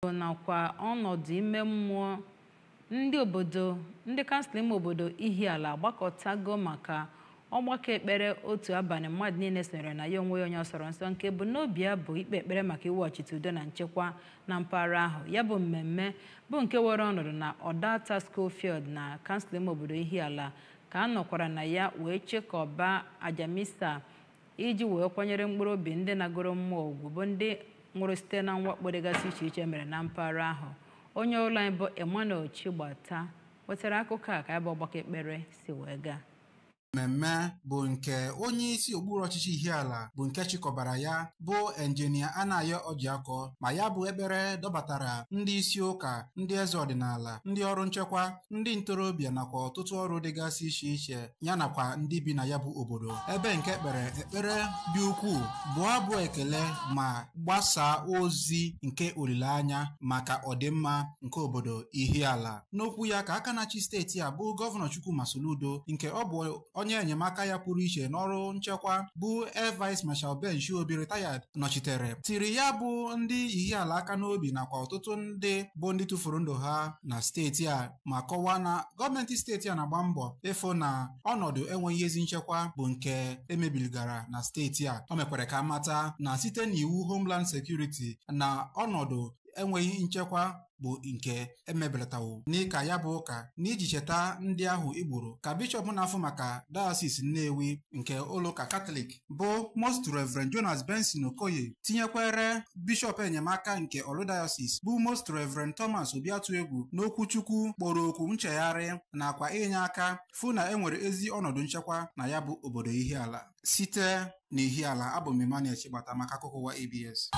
Nakwa ọnọdụ ime mmụọ ndị obodo, ndị kansụl ime obodo Ihiala agbakọtago maka ọgbakọ ekpere otu abalị mmadụ niile sonyere na ya onwe ya onye ọsọrọ nsọ nke bụ n'obi ya bụ ikpe ekpere maka iweghachite udo na nchekwa na mpaghara ahụ. Ya bụ mmemme bụ nke were ọnọdụ na Ọdata Schofield na kansụl ime obodo Ihiala ka a nọkwara na ya wee chekọba ajamisa iji wee kwanyere mkpụrụ obi ndị nagoro mmụọ ugwu bụ ndị nwụrụ site na mwakpo dịgasị iche iche mere na mpaghara ahụ. Onye ụlọ anyị bụ Emmanuel Chigbata wetara akụkọ a ka ya bụ ọgbakọ ekpere si wee gaa. Mmemme bụ nke onye isi okpuru ọchịchị Ihiala bụ nke chịkọbara ya bụ Enjinia Anayo Ojiako, ma ya bụ ekpere dọbatara ndị isi ụka, ndị eze ọdịnala, ndị ọrụ nchekwa, ndị ntorobịa nakwa ọtụtụ ọrụ dịgasị iche iche ya nakwa ndị bi na ya bụ obodo, ebe nke kpere ekpere dị ukwuu bụ abụ ekele ma gbasaa ozi nke olileanya maka ọdịmma nke obodo Ihiala. N'okwu ya ka aka na-achị steeti a bụ Gọvanọ Chukwuma Soludo, nke ọ bụ onye enyemaka ya pụrụ iche n'ọrụ nchekwa bụ Air Vice Marshal Ben Shiobi retired nọchitere, tiri ya bụ ndị Ihiala aka n'obi nakwa ọtụtụ ndị bụ ndị tụfuru ndụ ha na steeti a, ma kọwaa na gọọmenti steeti a na-agba mbọ ịfụ na ọnọdụ enweghị ezi nchekwa bụ nke emebiligara na steeti a. O mekwara ka mata na site n'iwu Homeland Security na ọnọdụ enweghị nchekwa bụ nke emebelatawo n'ịka ya bụ ụka n'iji cheta ndị ahụ igburu, ka bishọp na-afụ maka Diocese Nnewi nke ụlọụka Katọlik bụ Most Reverend Jonas Benson Okoye tinyekwere bishọp enyemaka nke Orlu Diocese bụ Most Reverend Thomas Obiatuegwu n'okwuchukwu kpọrọ okwu nchegharị nakwa inye aka fụ na enwere ezi ọnọdụ nchekwa na ya bụ obodo Ihiala. Site n'Ihiala, abụ m Emmanuel Chigbata maka akụkọ ụwa ABS.